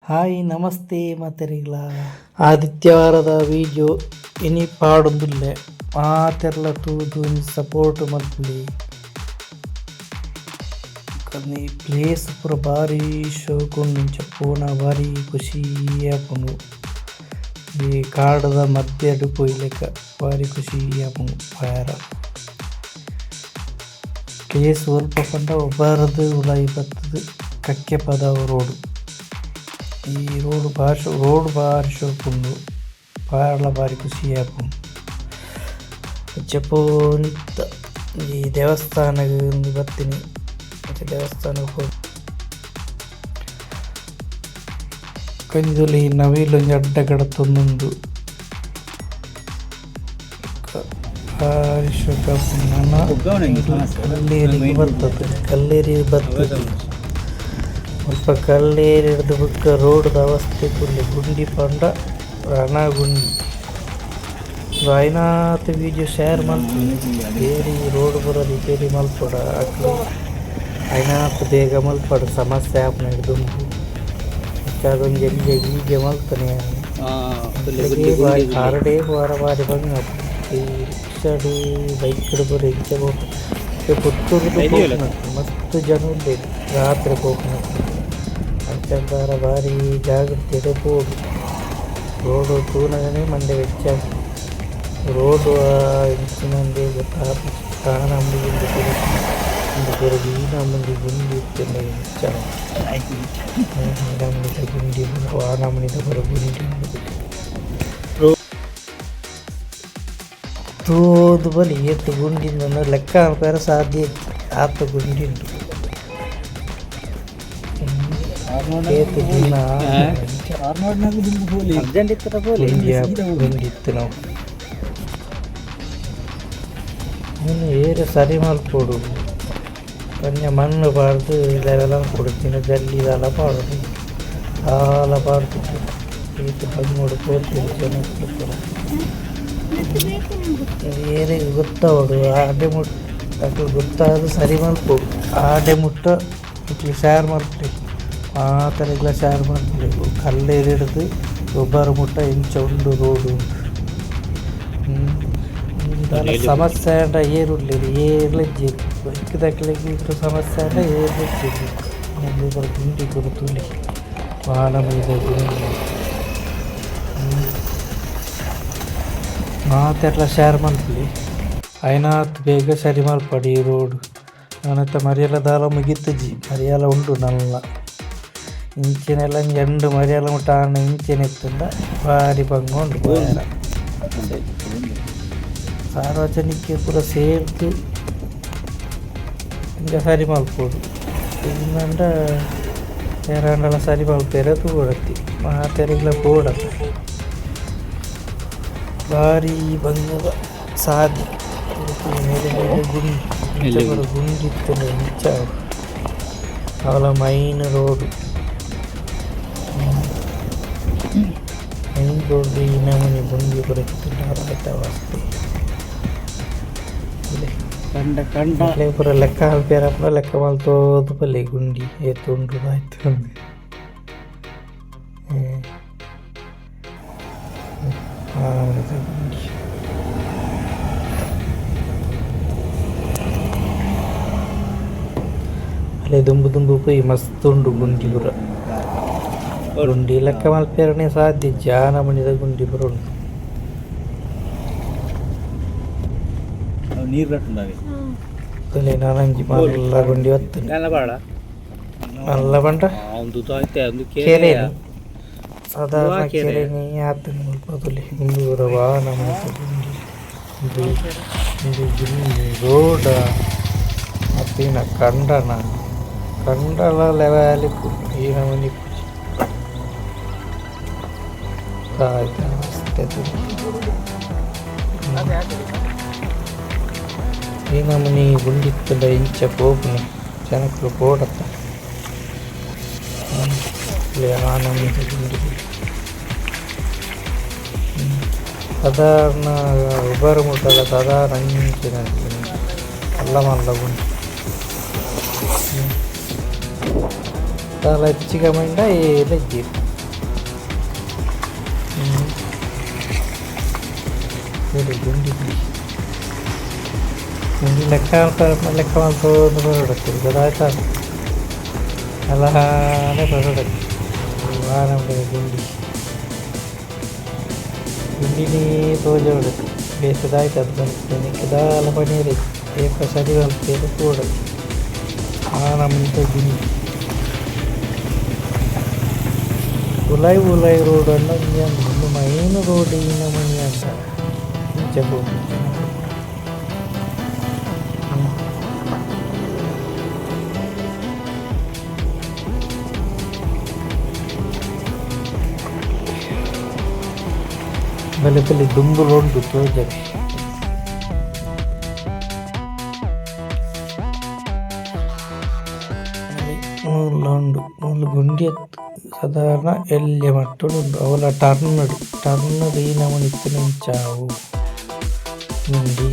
Hi namaste ಮಾತೆರಿಗ್ಲ ಆದಿತ್ಯವಾರದ video ಇನಿ ಪಾಡೊಂದುಲ್ಲೆ ಮಾತೆರ್ಲ ತೂದು ಒಂಜಿ ಸಪೋರ್ಟ್ ಮಲ್ಪುಲೆ. ಈ ಪ್ಲೇಸ್ ಪೂರ ಬಾರಿ ಶೋಕು ಉಂಡು ಇಂಚ ಪೋನ ಬಾರಿ ಖುಷಿ ಆಪುಂಡು. ಈ ಕಾಡುದ ಮಧ್ಯಡ್ ಪೋಯಿಲೆಕ ಬಾರಿ ಖುಷಿ ಆಪುಂಡು ಪೋಯೆರೆ. ಪ್ಲೇಸ್ ಒಲ್ಪ ಪಂಡ ಉಬಾರ್ದ್ ಉಲಾಯಿ ಬತ್ತುದು ಕಕ್ಕೆಪದವು ರೋಡ್. ಈ ರೋಡ್ ಬಾರಿ ರೋಡ್ ಬಾರಿ ಶೋಕು ಉಂಡು ಪೋಯೆರೆಲ ಬಾರಿ ಖುಷಿ ಆಪುಂಡು. ಅಂಚ ಪೋವೊಂದಿತ್ತ ಈ ದೇವಸ್ಥಾನಗ್ ಇಂದ್ ಬತ್ತಿನಿ ಅಂಚ ದೇವಸ್ಥಾನಗ್ ಪೋದು ಕಂಜುಲಿ ನವಿಲ್ ಒಂಜಿ ಅಡ್ಡ ಕಡತೊಂದುಂಡು. ಬಾರಿ ಶೋಕು ಆಪುಂಡು ನನ ಕಲ್ಲೇರಿಗ್ ಬತ್ತುದು ಕಲ್ಲೇರಿಗ್ ಬತ್ತುದು ಮುಲ್ಪ ಕಲ್ಲೇರಿರ್ದ್ ಬೊಕ್ಕ ರೋಡ್ ದ ಅವಸ್ಥೆ ತೂಲೆ ಗುಂಡಿ ಪಂಡ ರಣ ಗುಂಡಿ. ಆಯಿನಾತ್ ವೀಡಿಯೋ ಶೇರ್ ಮಲ್ಪುಲೆ ಏರ್ ಈ ರೋಡ್ ಪೂರ ರಿಪೇರಿ ಮಲ್ಪೊಡ ಅಕ್ಲ್ ಆಯಿನಾತ್ ಬೇಗ ಮಲ್ಪೊಡು ಸಮಸ್ಯೆ ಆಪುನೆಡ್ ದುಂಬು. ಅಂಚಾದ್ ಒಂಜಿ ಎಲ್ಯ ವೀಡಿಯೋ ಮಲ್ತುನೆ ಯಾನ್. ಕಾರ್ ಡೇ ಪೋಯೆರೆ ಬಾರಿ ಬಂಗ ಆಪುಂಡು. ಈ ರಿಕ್ಷಾಡ್ ಬೈಕ್ ಡ್ ಪೂರ ಇಂಚ ಪೋಪುನ ಪುತ್ತೂರುಡು ಪೋಪುನಕುಲು ಮಸ್ತ್ ಜನ ಉಲ್ಲೆರ್ ರಾತ್ರೆ ಪೋಪುನಕುಲು. ಅಂಚಾದ್ ಬಾರಿ ಜಾಗ್ರತೆಡ್ ಪೋವೊಡು. ರೋಡ್ ತೂನಗನೆ ಮಂಡೆ ಬೆಚ್ಚ ಆಪುಂಡು. ರೋಡ್ ಎಂಚಿನಂದೇ ಗೊತ್ತಾಪುಜಿ ಆ ನಮೂನಿ ಉಂಡು ಉಂದು ಪೂರ ಈ ನಮೂನಿ ಗುಂಡಿ ಇತ್ತ್ಂಡ ಎಂಚ ಈ ನಮೂನಿದ ಗುಂಡಿ ಪೂರ ಆ ನಮೂನಿದ ಪೂರ ಗುಂಡಿ ಉಂಡು. ತೂದು ಬಲಿ ಏತ್ ಗುಂಡಿ ಉಂಡು ಲೆಕ್ಕ ಮನ್ಪೆರೆ ಸಾಧ್ಯ ಇಜ್ಜಿ ಆತ್ ಗುಂಡಿ ಉಂಡು. ಏತ್ ದಿನ ಗುಂಡಿ ಇತ್ತಿನವು. ಉಂದು ಏರ್ ಸರಿ ಮಲ್ಪೊಡು ಒಂಜಿ ಮಣ್ಣು ಪಾಡ್ದ್ ಲೆವೆಲ್ ಮನ್ಪೊಡು ಇಜ್ಜಿಂಡ ಜಲ್ಲಿ ದಾಲ ಪಾಡೊಡು ದಾಲ ಪಾಡ್ದಿಜೆರ್ ಏತ್ ಬಂಗೋಡು ಪೋತೆರ್ ಜನಕುಲು ಪೂರ. ಏರೆಗ್ ಗೊತ್ತಾವೊಡು ಆಡೆ ಮುಟ್ಟ ಅಕ್ಲ್ ಗೊತ್ತಾದ್ ಸರಿ ಮಲ್ಪೊಡು ಆಡೆ ಮುಟ್ಟ ನಿಕ್ಲ್ ಶೇರ್ ಮಲ್ಪುಲೆ ಮಾತೆರೆಗ್ಲ ಶೇರ್ ಮಲ್ಪುಲೆ ಕಲ್ಲೇರಿರ್ದ್ ಉಬಾರ್ ಮುಟ್ಟ ಎಂಚ ಉಂಡು ರೋಡ್. ದಾಲ ಸಮಸ್ಯೆ ಆಂಡ ಏರ್ ಉಲ್ಲೆರ್ ಏರ್ಲ ಇಜ್ಜೆರ್ ಬೈಕ್ ದಕ್ಲೆಗ್ ಪೂರ ಸಮಸ್ಯೆ ಆಂಡ ಏರ್ಲ ಇಜ್ಜೆರ್ ಉಂದು ಪೂರ ಗುಂಡಿ ಪೂರ ತೂಲೆ ವಾ ನಮೂನಿದ ಗುಂಡಿ. ಮಾತೆರ್ಲ ಶೇರ್ ಮಲ್ಪುಲೆ ಆಯಿನಾತ್ ಬೇಗ ಸರಿ ಮಲ್ಪಡ್ ಈ ರೋಡ್. ನನ ಮರಿಯಲ ದಾಲ ಮುಗಿತುಜಿ ಮರಿಯಲ ಉಂಡು ನಲ್ಲ ಇಂಚಿನೆಲ್ಲ ಎಂಡ್ ಮರಿಯಲ ಮುಟ್ಟ ಆಂಡ ಇಂಚಿನ ಇತ್ತುಂಡ ಬಾರಿ ಬಂಗ ಉಂಡು ಪೋಯೆರೆ. ಸಾರ್ವಜನಿಕ ಪೂರ ಸೇರ್ದ್ ಇಂಚ ಸರಿ ಮಲ್ಪೊಡು ಇಜ್ಜಿಂಡ ಏರಾಂಡಲ ಸರಿ ಮಲ್ಪೆರೆ ತೂವೊಡತ್ತೆ ಮಾತೆರೆಗ್ಲ ಬೋಡತ್ತೆ. ಬಾರಿ ಬಂಗದ ಸಾದಿ ಮೇಲೆ ಮೇಲೆ ಗುಂಡಿ ಇಂಚ ಪೂರ ಗುಂಡಿ ಇತ್ತ್ಂಡ ಎಂಚ ಅವ್ಲ ಮೈನ್ ರೋಡ್. ಮೈನ್ ರೋಡ್ ಈ ನಮೂನಿ ಗುಂಡಿ ಪೂರ ಇತ್ತ್ಂಡ ಐತ ಅವಸ್ಥೆ. ಕಂಡ ಕಂಡ ಅಕ್ಲೆಗ್ ಪೂರ ಲೆಕ್ಕ ಮಲ್ಪೆರೆ ಪೂರ ಲೆಕ್ಕ ಮಲ್ತೊಂದು ಬಲ್ಲೆ ಗುಂಡಿ ಏತ್ ಉಂಡು ದಾಯ್ತು ಅಂದ್. ಆ ನಮೂನಿದ ಗುಂಡಿ. ಅಲೆ ದುಂಬು ದುಂಬು ಪೋಯಿ ಮಸ್ತ್ ಉಂಡು ಗುಂಡಿ ಪೂರ. ಗುಂಡಿ ಲೆಕ್ಕ ಮಲ್ಪೆರೆನೆ ಸಾಧ್ಯ ಇಜ್ಜಿ ಆ ನಮೂನಿದ ಗುಂಡಿ ಪೂರ ಉಂಡು. ನೀರು ಕಟ್ಟುಂಡವೆ ತೂಲೆ ನನೊಂಜಿ ಮಲ್ಲ ಗುಂಡಿ ಬತ್ತುಂಡು. ಮಲ್ಲ ಪಂಡ ಒಂದು ಒಂದು ಕೆರೆ ಸಾಧಾರಣ ಕೆರೆನೇ ಆತುಂಡು ಮುಲ್ಪ ತೂಲೆ ಉಂದು ಪೂರ ವಾ ನಮೂನಿದ ಗುಂಡಿ. ಉಂದು ಉಂದು ಗುಂಡಿ ರೋಡ ಅತ್ತಿನ ಕಂಡನ ಕಂಡಲ ಲೆವೆಲ್ ಇಪ್ಪುಂಡು ಈ ನಮೂನಿ ಇಪ್ಪುಜಿ. ದಾದ ಅವಸ್ಥೆ ತೂಲೆ. ಈ ನಮೂನಿ ಗುಂಡಿ ಇತ್ತುಂಡ ಇಂಚ ಪೋಪುನಿ ಜನಕುಲು ಪೋಡತ್ತ. ಆ ನಮೂನಿದ ಗುಂಡಿ. ಸಾಧಾರಣ ಉಬಾರ್ ಮುಟ್ಟಲ ಸಾಧಾರಣ ಅಂಚಿನ ಮಲ್ಲ ಮಲ್ಲ ಗುಂಡಿ. ದಾಲ ಎಚ್ಚಿಗೆ ಮಂಡ ಏಲ ಇಜ್ಜೆರ್. ಬೇರೆ ಗುಂಡಿ ಗುಂಡಿ ಲೆಕ್ಕ ಲೆಕ್ಕ ಮಲ್ತೊಂದು ಬರೋಡತ್ತೆ ಗೊತ್ತಾಯ್ತಾ ಅಲಾನೆ ಬರೋಡತ್ತೆ ಆ ನಮೂನೆ ಗುಂಡಿ ಗುಂಡಿನೇ ತೋಜೋಡು ಬೇಸದಾಯ್ತು ಅದು ಬಂತು ನಿಕ್ಕ್ ದಾಲ ಪನೀರೆ ಏಪ ಸರಿ ಮಲ್ಪುವೆರ್ ತೂವೊಡು ಆ ನಮೂನಿದ ಗುಂಡಿ ಉಲಾಯಿ ಉಲಾಯಿ ರೋಡ್ ಪಂಡ ಒಂಜಿ ಅಂದ್ ಉಂದು ಮೈನ್ ರೋಡ್ ಈ ನಮೂನಿ ಆಂಡ ಇಂಚ ಪೋಪುಂಡು ಜನಕುಲು ಪೂರ. ಬಲೆ ಬಲೆ ದುಂಬುಲು ಉಂಡು ತೋಜರೆ. ಮೂಲ ಉಂಡು ಮೂಲು ಗುಂಡಿ ಅತ್ತ್ ಸಾಧಾರಣ ಎಲ್ಲ್ಯ ಮಟ್ಟಡ್ ಉಂಡು ಅವ್ಲ ಟರ್ನ್ ಡ್ ಟರ್ನ್ ಡ್ ಈ ನಮೂನಿ ಇತ್ತ್ಂಡ ಎಂಚ ಆವು ಗುಂಡಿ.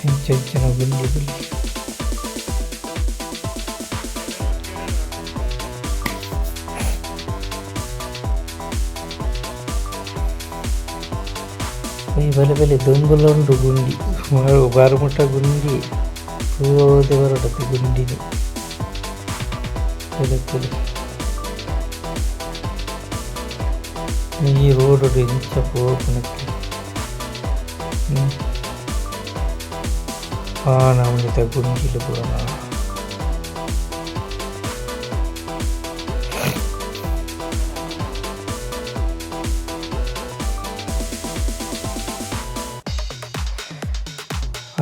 ಎಂಚ ಎಂಚಿನ ಗುಂಡಿ ತೂಲೆ. ಈ ಬಲೆ ಬಲೆ ದುಂಬುಲ ಉಂಡು ಗುಂಡಿ ಬಾರ್ ಮುಟ್ಟ ಗುಂಡಿ ಪೋದು ಬರೊಡತೆ ಗುಂಡಿನಿ ತೂಲೆ ತೂಲೆ. ಈ ರೋಡ್ ಡು ಎಂಚ ಪೋಪುನಕ್ಕೆ ಆ ನಮೂನಿದ ಗುಂಡಿಲು ಪೂರ.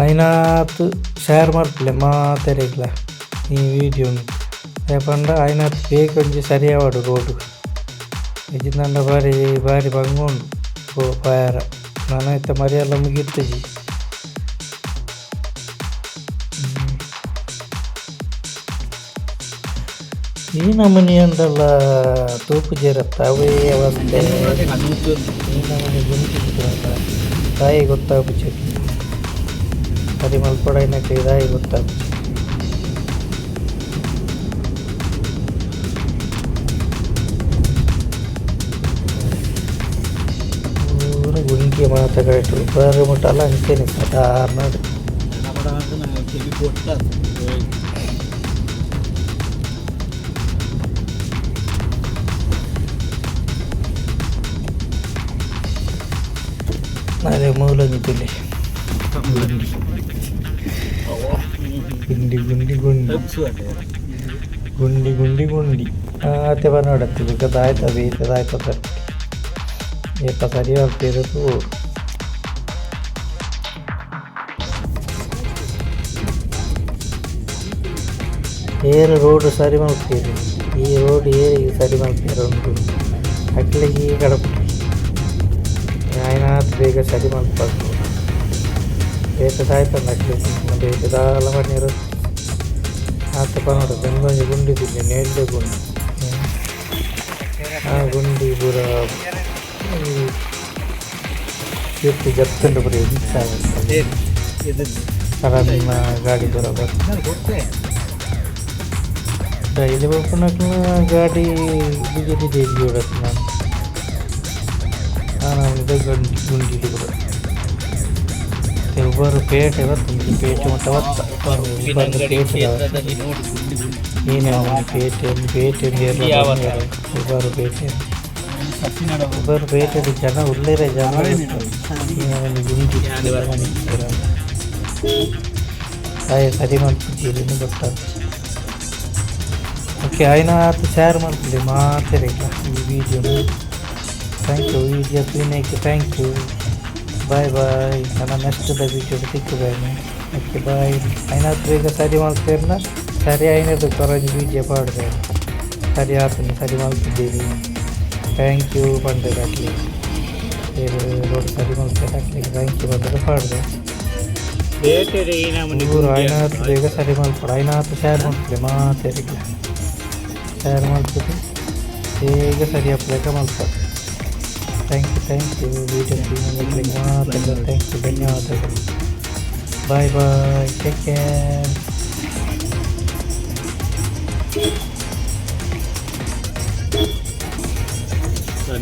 ಆಯಿನಾತ್ ಶೇರ್ ಮಲ್ಪುಲೆ ಮಾತೆರೆಗ್ಲ ಈ ವೀಡಿಯೋನು ದಾಯೆ ಪಂಡ ಆಯಿನಾತ್ ಬೇಗ ಒಂಜಿ ಸರಿ ಆವಡ್ ರೋಡ್ ಇಜ್ಜಿಂಡ ಬಾರಿ ಬಾರಿ ಬಂಗ ಉಂಡು ಪೋಯೆರೆ ನನ ಇತ್ತೆ ಮರಿಯಲ ಮುಗಿತಿಜಿ. ಈ ನಮೂನಿ ಆಂಡಲ ತೂಪುಜೆರತ್ತ ಅವೇ ಅವಸ್ಥೆ ಈ ನಮೂನಿ ಗುಂಡಿ ಇತ್ತುಂಡ ದಾಯೆ ಗೊತ್ತಾಪುಜಿ ಸರಿ ಮಲ್ಪೊಡಾಯಿನಕ್ಲೆಗ್ ದಾಯೆ ಗೊತ್ತಾಪುಜಿ. ಪೂರ ಗುಂಡಿ ಮಾತ ಕಡೆಟ್ ಬಾರಿ ಮುಟ್ಟಲ ಅಂಚನೆ ಸಾಧಾರಣ. ಅರೆ ಮೂಲೊಂಜಿ ತೂಲೆ ಗುಂಡಿ ಗುಂಡಿ ಗುಂಡಿ ಗುಂಡಿ ಗುಂಡಿ ಗುಂಡಿ ಆತೆ ಪನೊಡತ್ತೆ ಬೊಕ ದಾಯ್ತ ಬೇತೆ ದಾಯ್ತ ಏಪ ಸರಿ ಮಲ್ಪುವೆರ್ ತೂವೊಡು. ಏರ್ ರೋಡ್ ಸರಿ ಮಲ್ಪುವೆರ್ ಈ ರೋಡ್ ಏರೆಗ್ ಸರಿ ಮಲ್ಪುವೆರ್ ಉಂಡು ಅಕ್ಲೆಗ್ ಕಡಪುಡಿ ಆಯಿನಾತ್ ಬೇಗ ಸರಿ ಮಲ್ಪೊಡು ಬೇತೆ ದಾಯ್ತಂಡ ಅಕ್ಲೆಗ್ ಬೇತೆ ದಾಲ ಪನೀರ್ ಆತ್ ಪನೊಡು ಉಂದೊಂಜಿ ಗುಂಡಿ ತೂಲೆ ನೇಲ್ಯ ಗುಂಡಿ ಆ ಗುಂಡಿ ಪೂರ ತಿರ್ತ್ ಜತ್ತುಂಡು ಪೂರ ಎಂಚ ಸಡನ್ ಗಾಡಿ ಪೂರ ಬತ್ತ್ ಡೈಲಿ ಪೋಪುನಕ್ಲೆನ ಗಾಡಿ ಬಿಜಿ ಬಿಜಿ ಎಜ್ಜೊಡತ್ತ್ ಆ ನಮೂನಿದ ಗುಂಡಿ ಗುಂಡಿಲು ಪೂರ. ಉಬಾರ್ ಪೇಟೆ ಬರ್ತುಂಡು ಪೇಟೆ ಮುಟ್ಟ ಬತ್ತ ಉಬಾರ್ದ ಪೇಟೆ ಈ ನಮೂನಿ ಪೇಟೆ ಒಂಜಿ ಪೇಟೆ ಒಂಜಿ ಉಬಾರ್ ಪೇಟೆ ಉಬಾರ್ ಪೇಟೆಡ್ ಜನ ಉಲ್ಲೆರೆ ಜನ ಈ ನಮೂನಿ ಗುಂಡಿ ಪೂರ ದಾಯೆ ಸರಿ ಮಲ್ಪುಜೆರ್ ಇಂದ್ ಗೊತ್ತಾಪುಜಿ. ಓಕೆ ಆಯಿನಾತ್ ಶೇರ್ ಮಲ್ಪುಲೆ ಮಾತೆರೆಗ್ಲ ಈ ವೀಡಿಯೋನು. Thank you video ತೂಯಿನೈಕ್ thank you bye ಬಾಯ್. ನನ ನೆಕ್ಸ್ಟ್ ದ ವೀಡಿಯೋಡ್ ತಿಕ್ಕುವೆ ಓಕೆ ಬಾಯ್. ಆಯಿನಾತ್ ಬೇಗ ಸರಿ ಮಲ್ಪುವೆರ್ನ ಸರಿ ಆಯಿನೆರ್ದ್ ಬೊಕ ಒಂಜಿ ವೀಡಿಯೋ ಪಾಡ್ವೆ ಸರಿ ಆತುಂಡು ಸರಿ ಮಲ್ತುದೆರ್ thank you ಪಂಡೆರ್ ಅಕ್ಲೆಗ್ ರೋಡ್ ಸರಿ ಮಲ್ಪುವೆರ್ ಅಕ್ಲೆಗ್ thank you ಪಂಡುದು ಪಾಡ್ವೆ. ಪೂರ ಆಯಿನಾತ್ ಬೇಗ ಸರಿ ಮಲ್ಪೊಡು ಆಯಿನಾತ್ ಶೇರ್ ಮಲ್ಪುಲೆ ಮಾತೆರೆಗ್ಲ ಶೇರ್ ಮಲ್ತುದು ಬೇಗ ಸರಿ ಆಪುಲೆಕ ಮಲ್ಪೊಡು. Thank you video ತೂಯಿನಕ್ಲೆಗ್ ಮಾತೆರ್ಗ್ಲ thank you ಧನ್ಯವಾದಗಳು. Bye bye take care.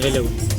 ನೇಲೆ ಉಂಡು.